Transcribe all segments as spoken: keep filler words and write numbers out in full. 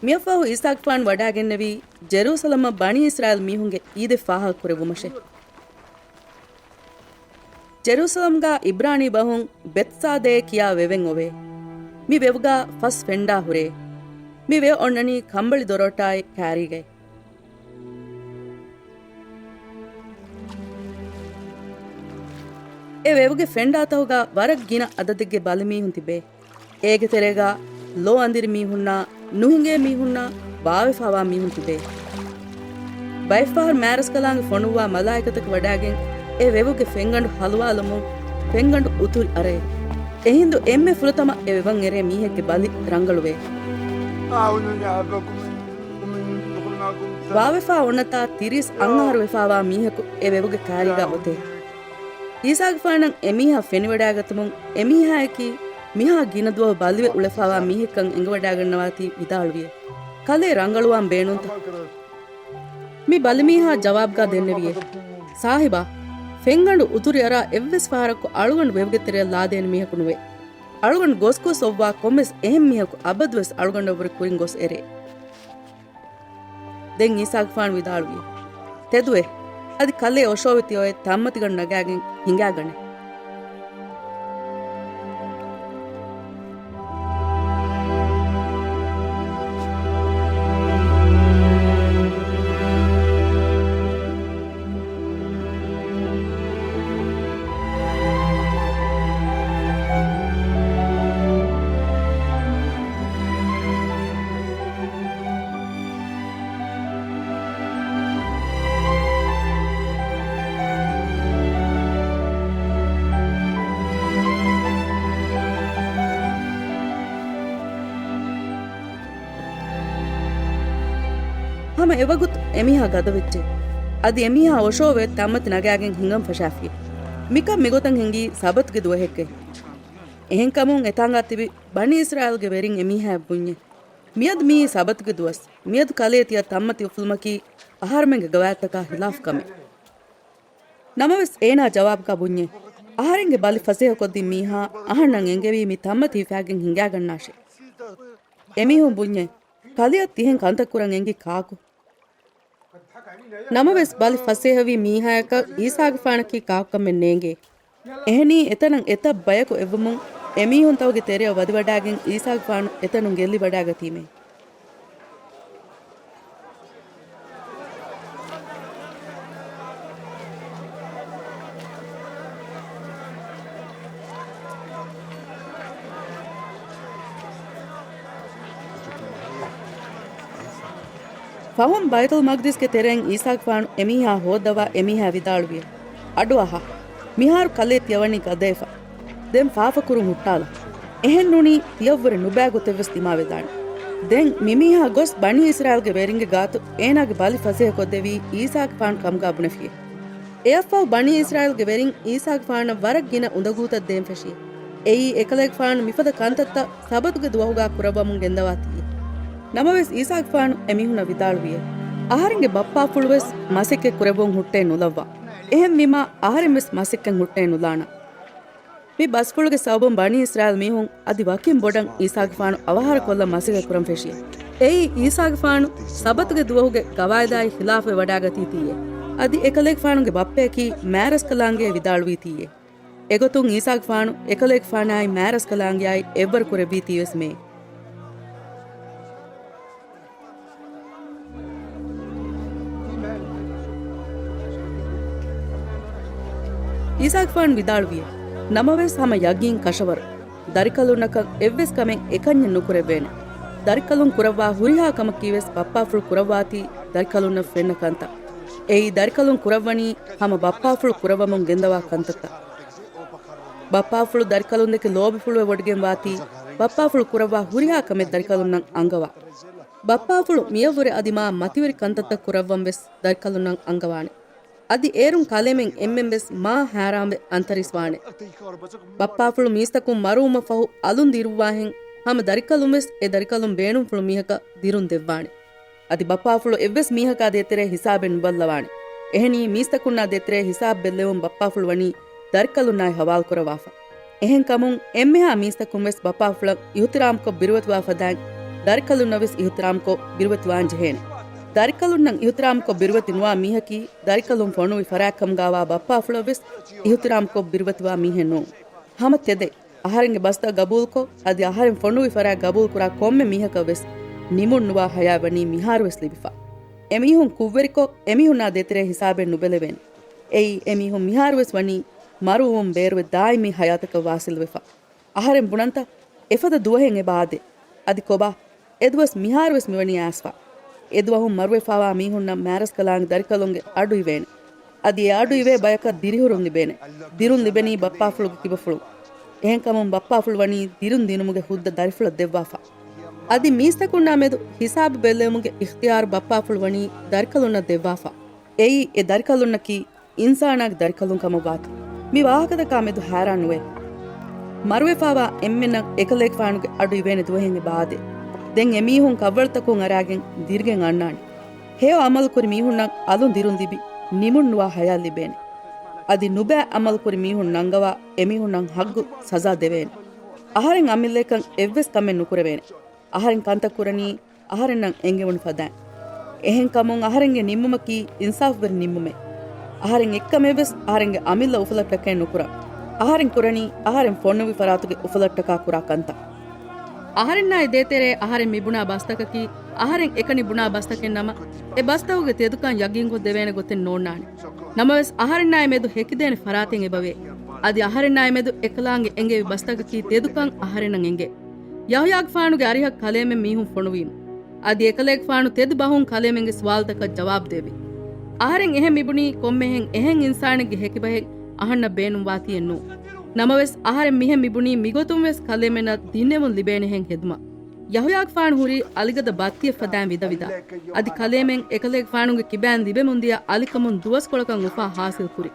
މިއަށްފަހު އީސާގެފާނު ވަޑާގެންނެވީ ޖެރޫސަލަމަށް ބަނީ އިސްރާއީލް މީހުންގެ އީދެއް ފާހަގަކުރެއްވުމަށޭ. ޖެރޫސަލަމްގަ އިބްރާނީ ބަހުން ބެތްސާދޭ ކިޔާ ވެވެން އޮވޭ. މި ވެވުގަ ފަސް ފެންޑާ ހުރޭ. މި ވެ އޮންނަނީ ކަނބަޅި ދޮރޯޓާއި ކާރީގައި. އެ ވެވުގެ ފެންޑާތަކުގަ ވަރަށް ގިނަ އަދަދެއްގެ ބަލިމީހުން ތިބޭ. އޭގެ ތެރޭގަ ލޯ އަނދިރި މީހުންނާ، ނުހިނގޭ މީހުންނާ، ވާވެފާވާ މީހުން ތިބޭ. ބައެއްފަހަރު މާރަސްކަލާނގެ ފޮނުއްވާ މަލާއިކަތަކު ވަޑާގެން އެ ވެވުގެ ފެންގަނޑު ހަލުވާލުމުން ފެންގަނޑު އުތުރި އަރައޭ. އެހިނދު އެންމެ ފުރަތަމަ އެ ވެވަށް އެރޭ މީހެއްގެ ބަލި ރަނގަޅުވޭ. ވާވެފާ އޮންނަތާ ތިރީސް އަށް އަހަރު ވެފާވާ މީހަކު އެ ވެވުގެ ކާރީގަ އޮތޭ. އީސާގެފާނަށް އެމީހާ ފެނިވަޑާގަތުމުން އެމީހާއަކީ މިހާ ގިނަ ދުވަހު ބަލިވެ އުޅެފާވާ މީހެއްކަން އެނގިވަޑާގަންނަވާތީ ވިދާޅުވިއޭ. ކަލޭ ރަނގަޅުވާން ބޭނުންތަ؟ މި ބަލިމީހާ ޖަވާބުގަ ދެންނެވިއޭ، ސާހިބާ، ފެންގަނޑު އުތުރި އަރާ އެއްވެސް ފަހަރަކު އަޅުގަނޑު ވެވުގެ ތެރެއަށް ލާދޭނެ މީހަކު ނުވޭ. އަޅުގަނޑު ގޮސްގޮސް އޮއްވާ ކޮންމެސް އެހެން މީހަކު އަބަދުވެސް އަޅުގަނޑަށްވުރެ ކުރިން ގޮސް އެރޭ. ދެން އީސާގެފާނު ވިދާޅުވި، ތެދުވެ، އަދި ކަލޭ އޮށޯވެ ތިއޮތް ތަންމަތިގަނޑު ނަގާގެން ހިނގާގަނެ. ހަމަ އެވަގުތު އެމީހާ ގަދަވެއްޖެ. އަދި އެމީހާ އޮށޯވެ ތަންމަތި ނަގާގެން ހިނގަން ފަށާފި. މިކަން މިގޮތަށް ހިނގީ ސަބަތުގެ ދުވަހެއްގައި. އެހެންކަމުން އެތާނގާ ތިބި ބަނީ އިސްރާއީލްގެ ވެރިން އެމީހާއަށް ބުންޏެ، މިއަދު މިއީ ސަބަތުގެ ދުވަސް. މިއަދު ކަލޭ ތިޔަ ތަންމަތި އުފުލުމަކީ އަހަރެމެންގެ ގަވާއިދުތަކާ ހިލާފު ކަމެއް. ނަމަވެސް އޭނާ ޖަވާބުގަ ބުންޏެ، އަހަރެންގެ ބަލި ފަސޭހަކޮށްދިން މީހާ އަހަންނަށް އެންގެވީ މި ތަންމަތި ހިފާގެން ހިނގާގަންނާށޭ. އެމީހުން ބުންޏެ، ކަލެއަށް ތިހެން ކަންތައް ކުރަން އެނގި ކާކު؟ ނަމަވެސް ބަލި ފަސޭހަވި މީހާޔަކަށް އީސާގެފާނަކީ ކާކުކަމެއް ނޭނގޭ. އެހެނީ އެތަނަށް އެތައް ބަޔަކު އެއްވުމުން އެމީހުންތަކުގެ ތެރެއަށް ވަދެވަޑާގެން އީސާގެފާނު އެތަނުން ގެއްލިވަޑާގަތީމޭ. ފަހުން ބައިތުލް މަގްދިސްގެ ތެރެއިން އީސާގެފާނު އެމީހާ ހޯއްދަވާ އެމީހާ ވިދާޅުވި، އަޑުއަހާ، މިހާރު ކަލޭ ތިޔަވަނީ ގަދަވެފަ. ދެން ފާފަކުރުން ހުއްޓާލަ. އެހެންނޫނީ ތިޔަށްވުރެ ނުބައި ގޮތެއްވެސް ދިމާވެދާނެ. ދެން މިމީހާ ގޮސް ބަނީ އިސްރާއީލްގެ ވެރިންގެ ގާތު އޭނާގެ ބަލި ފަސޭހަކޮށްދެވީ އީސާގެފާނު ކަމުގާ ބުނެފިއޭ. އެއަށްފަހު ބަނީ އިސްރާއީލްގެ ވެރިން އީސާގެފާނަށް ވަރަށް ގިނަ އުނދަގޫތައް ދޭން ފެށިއޭ. އެއީ އެކަލޭގެފާނު މިފަދަ ކަންތައްތައް ސަބަތުގެ ދުވަހުގާ ކުރައްވަމުން ގެންދަވާތީއޭ. ނަމަވެސް އީސާގެފާނު އެމީހުންނަށް ވިދާޅުވިއޭ، އަހަރެންގެ ބައްޕާފުޅުވެސް މަސައްކަތް ކުރެއްވުން ހުއްޓައެއް ނުލައްވާ. އެހެންވީމާ އަހަރެންވެސް މަސައްކަތް ހުއްޓައެއް ނުލާނަން. މި ބަސްފުޅުގެ ސަބަބުން ބަނީ އިސްރާއީލް މީހުން އަދި ވަކިން ބޮޑަށް އީސާގެފާނު އަވަހާރަކޮށްލަން މަސައްކަތް ކުރަން ފެށިއޭ. އެއީ އީސާގެފާނު ސަބަތުގެ ދުވަހުގެ ގަވާއިދާއި ހިލާފުވެ ވަޑާގަތީތީއޭ. އަދި އެކަލޭގެފާނުގެ ބައްޕަޔަކީ މާރަސްކަލާނގެ ވިދާޅުވީތީއޭ. އެގޮތުން އީސާގެފާނު އެކަލޭގެފާނާއި މާރަސްކަލާނގެއާއި އެއްވަރު ކުރެއްވީތީވެސް މެއެއް. އީސާގެފާނު ވިދާޅުވިއޭ، ނަމަވެސް ހަމަ ޔަގީން ކަށަވަރު، ދަރިކަލުންނަކަށް އެއްވެސް ކަމެއް އެކަންޏެއް ނުކުރެއްވޭނެ. ދަރިކަލުން ކުރައްވާ ހުރިހާ ކަމަކީވެސް ބައްޕާފުޅު ކުރައްވާތީ ދަރިކަލުންނަށް ފެންނަ ކަންތައް. އެއީ ދަރިކަލުން ކުރައްވަނީ ހަމަ ބައްޕާފުޅު ކުރައްވަމުން ގެންދަވާ ކަންތައްތައް. ބައްޕާފުޅު ދަރިކަލުންދެކެ ލޯބިފުޅުވެވޮޑިގެންވާތީ، ބައްޕާފުޅު ކުރައްވާ ހުރިހާ ކަމެއް ދަރިކަލުންނަށް އަންގަވާ. ބައްޕާފުޅު މިޔަށްވުރެ އަދި މާ މަތިވެރި ކަންތައްތައް ކުރައްވަންވެސް ދަރިކަލުންނަށް އަންގަވާނެ. އަދި އޭރުން ކަލޭމެން އެންމެންވެސް މާ ހައިރާންވެ އަންތަރީސްވާނެ. ބައްޕާފުޅު މީސްތަކުން މަރުވުމަށްފަހު އަލުން ދިރުއްވާހެން ހަމަ ދަރިކަލުންވެސް އެ ދަރިކަލުން ބޭނުންފުޅު މީހަކަށް ދިރުން ދެއްވާނެ. އަދި ބައްޕާފުޅު އެއްވެސް މީހަކާ ދޭތެރޭ ހިސާބެއް ނުބައްލަވާނެ. އެހެނީ މީސްތަކުންނާ ދޭތެރޭ ހިސާބް ބެއްލެވުން ބައްޕާފުޅު ވަނީ ދަރިކަލުންނާއި ހަވާލުކުރައްވާފަ. އެހެންކަމުން އެންމެހާ މީސްތަކުންވެސް ބައްޕާފުޅަށް އިހުތިރާމްކޮށް ބިރުވެތިވާ ފަދައިން ދަރިކަލުންނަށް ވެސް އިހުތިރާމްކޮށް ބިރުވެތިވާން ޖެހޭނެ. ދަރިކަލުންނަށް އިހުތިރާމްކޮށް ބިރުވެތި ނުވާ މީހަކީ، ދަރިކަލުން ފޮނުވި ފަރާތް ކަމުގާވާ ބައްޕާފުޅަށް ވެސް އިހުތިރާމްކޮށް ބިރުވެތިވާ މީހެއް ނޫން. ހަމަ ތެދެއް، އަހަރެންގެ ބަސްތައް ގަބޫލުކޮށް، އަދި އަހަރެން ފޮނުވި ފަރާތް ގަބޫލުކުރާ ކޮންމެ މީހަކަށް ވެސް ނިމުން ނުވާ ހަޔާތް ވަނީ މިހާރު ވެސް ލިބިފަ. އެމީހުން ކުށްވެރިކޮށް، އެމީހުންނާ ދޭތެރޭ ހިސާބެއް ނުބެލެވޭނެ. އެއީ، އެމީހުން މިހާރު ވެސް ވަނީ މަރުވުމުން ބޭރުވެ ދާއިމީ ހަޔާތަކަށް ވާސިލްވެފަ. އަހަރެން ބުނަންތަ؟ އެފަދަ ދުވަހެއް އެބަ އާދޭ. އަދި ކޮބާ؟ އެދުވަސް މިހާރުވެސް މިވަނީ އައިސްފަ. އެދުވަހުން މަރުވެފާވާ މީހުންނަށް މާރަސްކަލާނގެ ދަރިކަލުންގެ އަޑު އިވޭނެ. އަދި އެ އަޑު އިވޭ ބަޔަކަށް ދިރިހުރުން ލިބޭނެ. ދިރުން ލިބެނީ ބައްޕާފުޅުގެ ކިބަފުޅުން. އެހެންކަމުން ބައްޕާފުޅު ވަނީ ދިރުން ދިނުމުގެ ހުއްދަ ދަރިފުޅަށް ދެއްވާފަ. އަދި މީސްތަކުންނާ މެދު ހިސާބު ބެއްލެވުމުގެ އިޚްތިޔާރު ބައްޕާފުޅު ވަނީ ދަރިކަލުންނަށް ދެއްވާފަ. އެއީ އެ ދަރިކަލުންނަކީ އިންސާނާގެ ދަރިކަލުން ކަމަށްވާތީ. މި ވާހަކަތަކާ މެދު ހައިރާން ނުވޭ. މަރުވެފާވާ އެންމެންނަށް އެކަލޭގެފާނުގެ އަޑު އިވޭނެ ދުވަހެއް އެބަ އާދޭ. ދެން އެމީހުން ކަށްވަޅުތަކުން އަރާގެން ދިރިގެން އަންނާނެ. ހެޔޮ އަމަލުކުރި މީހުންނަށް އަލުން ދިރުން ލިބި، ނިމުން ނުވާ ހަޔާތް ލިބޭނެ. އަދި ނުބައި އަމަލުކުރި މީހުން ނަންގަވާ އެމީހުންނަށް ހައްގު ސަޒާ ދެވޭނެ. އަހަރެން އަމިއްލައަކަށް އެއްވެސް ކަމެއް ނުކުރެވޭނެ. އަހަރެން ކަންތައް ކުރަނީ އަހަރެންނަށް އެނގެވުނު ފަދައިން. އެހެންކަމުން އަހަރެންގެ ނިންމުމަކީ އިންސާފުވެރި ނިންމުމެއް. އަހަރެން އެއްކަމެއްވެސް އަހަރެންގެ އަމިއްލަ އުފަލަށްޓަކައި ނުކުރަން. އަހަރެން ކުރަނީ އަހަރެން ފޮނުވި ފަރާތުގެ އުފަލަށްޓަކާ ކުރާ ކަންތައް. އަހަރެންނާއި ދޭތެރޭ އަހަރެން މިބުނާ ބަސްތަކަކީ، އަހަރެން އެކަނި ބުނާ ބަސްތަކެއް ނަމަ، އެ ބަސްތަކުގެ ތެދުކަން ޔަގީންކޮށްދެވޭނެ ގޮތެއް ނޯންނާނެ. ނަމަވެސް އަހަރެންނާއި މެދު ހެކިދޭނެ ފަރާތެއް އެބަވޭ. އަދި އަހަރެންނާއި މެދު އެކަލާނގެ އެނގެވި ބަސްތަކަކީ ތެދުކަން އަހަރެންނަށް އެނގޭ. ޔަހުޔާގެފާނުގެ އަރިހަށް ކަލޭމެން މީހުން ފޮނުވީމު. އަދި އެކަލޭގެފާނު ތެދު ބަހުން ކަލޭމެންގެ ސުވާލުތަކަށް ޖަވާބު ދެއްވި. އަހަރެން އެހެން މިބުނީ ކޮންމެހެން އެހެން އިންސާނެއްގެ ހެކިބަހެއް އަހަންނަށް ބޭނުންވާތީއެއް ނޫން. ނަމަވެސް އަހަރެން މިހެން މިބުނީ މިގޮތުންވެސް ކަލޭމެންނަށް ދިންނެވުން ލިބޭނެހެން ހެދުމަށް. ޔަހުޔާގެފާނު ހުރީ އަލިގަދަ ބައްތިއެއް ފަދައިން ވިދަވިދާ. އަދި ކަލޭމެން އެކަލޭގެފާނުގެ ކިބައިން ލިބެމުންދިޔަ އަލިކަމުން ދުވަސްކޮޅަކަށް އުފާ ހާސިލް ކުރި.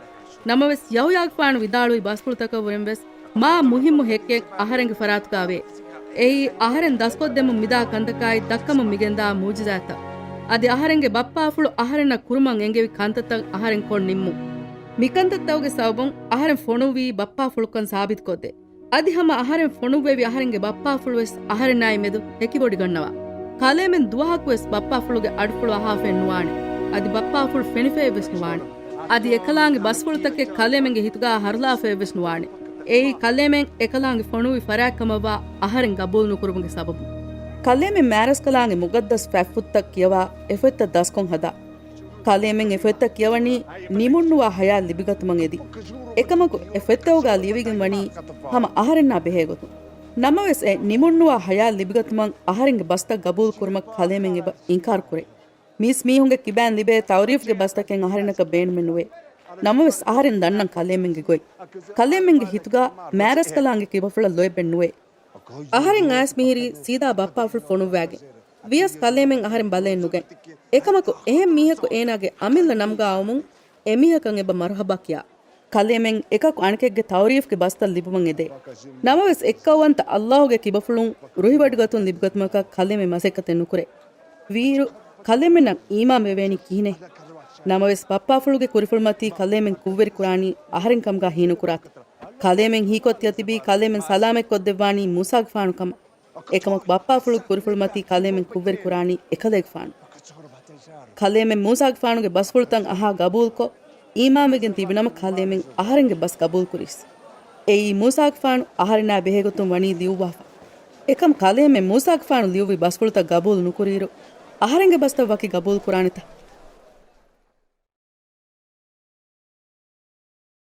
ނަމަވެސް ޔަހުޔާގެފާނު ވިދާޅުވި ބަސްފުޅުތަކަށްވުރެންވެސް މާ މުހިއްމު ހެއްކެއް އަހަރެންގެ ފަރާތުގަވޭ. އެއީ އަހަރެން ދަސްކޮށްދެމުން މިދާ ކަންތަކާއި ދައްކަމުން މިގެންދާ މުއުޖިޒާތައް. އަދި އަހަރެންގެ ބައްޕާފުޅު އަހަރެންނަށް ކުރުމަށް އެނގެވި ކަންތައްތައް އަހަރެން ކޮށް ނިންމުން. މިކަންތައްތަކުގެ ސަބަބުން އަހަރެން ފޮނުއްވީ ބައްޕާފުޅުކަން ސާބިތުކޮށްދޭ. އަދި ހަމަ އަހަރެން ފޮނުއްވެވި އަހަރެންގެ ބައްޕާފުޅުވެސް އަހަރެންނާއި މެދު ހެކިބޮޑިގަންނަވާ. ކަލޭމެން ދުވަހަކުވެސް ބައްޕާފުޅުގެ އަޑުފުޅު އަހާފައެއް ނުވާނެ. އަދި ބައްޕާފުޅު ފެނިފައެއްވެސް ނުވާނެ. އަދި އެކަލާނގެ ބަސްފުޅުތަކެއް ކަލޭމެންގެ ހިތުގަ ހަރުލާފައެއްވެސް ނުވާނެ. އެއީ ކަލޭމެން އެކަލާނގެ ފޮނުވި ފަރާތްކަމަށްވާ އަހަރެން ގަބޫލު ނުކުރުމުގެ ސަބަބުން. ކަލޭމެން މާރަސްކަލާނގެ މުގައްދަސް ފަތްފުށްތައް ކިޔަވާ އެފޮތްތައް ދަސްކޮށް ހަދާ. ކަލޭމެން އެ ފޮތްތައް ކިޔަވަނީ ނިމުންނުވާ ހަޔާތް ލިބިގަތުމަށް އެދި. އެކަމަކު އެ ފޮތްތަކުގަ ލިޔެވިގެން ވަނީ ހަމަ އަހަރެންނާ ބެހޭގޮތުން. ނަމަވެސް އެ ނިމުންނުވާ ހަޔާތް ލިބިގަތުމަށް އަހަރެންގެ ބަސްތައް ގަބޫލު ކުރުމަށް ކަލޭމެން އެބަ އިންކާރު ކުރޭ. މީސް މީހުންގެ ކިބައިން ލިބޭ ތައުރީފްގެ ބަސްތަކެއް އަހަރެންނަކަށް ބޭނުމެއް ނުވޭ. ނަމަވެސް އަހަރެން ދަންނަން ކަލޭމެންގެ ގޮތް. ކަލޭމެންގެ ހިތުގަ މާރަސްކަލާނގެ ކިބަފުޅަށް ލޯތްބެއް ނުވޭ. އަހަރެން އައިސް މިހިރީ ސީދާ ބައްޕާފުޅު ފޮނުއްވާގެން. ވިޔަސް ކަލޭމެން އަހަރެން ބަލައެއް ނުގަތް. އެކަމަކު އެހެން މީހަކު އޭނާގެ އަމިއްލަ ނަމުގަ އައުމުން އެމީހަކަށް އެބަ މަރުހަބާ ކިޔާ. ކަލޭމެން އެކަކު އަނެކެއްގެ ތައުރީފްގެ ބަސްތައް ލިބުމަށް އެދޭ. ނަމަވެސް އެއްކައުވަންތަ އައްލާހުގެ ކިބަފުޅުން ރުހިވޮޑިގަތުން ލިބިގަތުމަކަށް ކަލޭމެން މަސައްކަތެއް ނުކުރޭ. ވީއިރު، ކަލޭމެންނަށް އީމާން ވެވޭނީ ކިހިނެއް؟ ނަމަވެސް ބައްޕާފުޅުގެ ކުރިފުޅުމަތީ ކަލޭމެން ކުށްވެރި ކުރާނީ އަހަރެން ކަމުގަ ހީނުކުރާތި. ކަލޭމެން ހީކޮށް ތިޔަ ތިބީ ކަލޭމެން ސަލާމަތްކޮށްދެއްވާނީ މޫސާގެފާނު ކަމަށް. އެކަމަކު ބައްޕާފުޅުގެ ކުރިފުޅުމަތީ ކަލޭމެން ކުށްވެރި ކުރާނީ އެކަލޭގެފާނު. ކަލޭމެން މޫސާގެފާނުގެ ބަސްފުޅުތައް އަހާ ގަބޫލުކޮށް، އީމާންވެގެން ތިބިނަމަ ކަލޭމެން އަހަރެންގެ ބަސް ގަބޫލުކުރީސް. އެއީ މޫސާގެފާނު އަހަރެންނާ ބެހޭގޮތުން ވަނީ ލިޔުއްވާފަ. އެކަމް ކަލޭމެން މޫސާގެފާނު ލިޔުއްވި ބަސްފުޅުތައް ގަބޫލު ނުކުރިއިރު، އަހަރެންގެ ބަސްތައް ވަކި ގަބޫލު ކުރާނެތަ؟